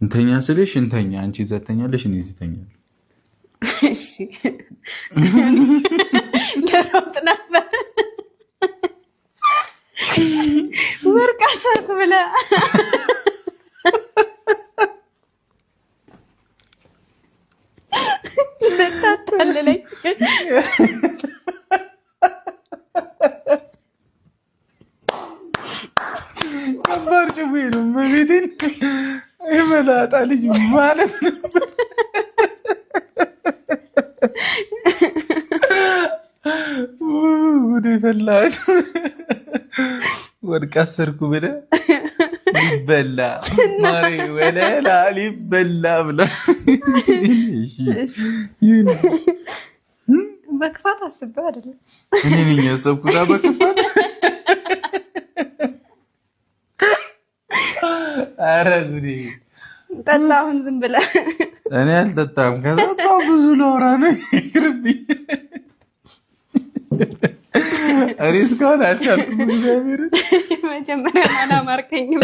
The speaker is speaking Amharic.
እንተኛ ስልሽ እንተኛ። አንቺ እዛ ትተኛለሽ፣ እኔ እዚህ እተኛለሁ። እሺ፣ ልሮጥ ነበር፣ ወርቅ አሰርኩ ብለህ ልታታልለኝ። ከባድ ጭዌ ነው። መቤቴን የመላጣ ልጅ ማለት ነበር። ጉዴ ፈላ። ወድቃ አሰርኩ ብለህ ሊበላ ማሬ ወለላ ሊበላ ብለህ። በክፋት አስቤው አይደለም። እኔ ነኝ ያሰብኩት በክፋት። ኧረ ጉዴ! ጠጣ አሁን ዝም ብለህ። እኔ አልጠጣም። ከጠጣሁ ብዙ ላወራ ነው። ይቅርብኝ። እኔ እስካሁን አልቻልኩም። እግዚአብሔርን መጀመሪያ አላማርከኝም።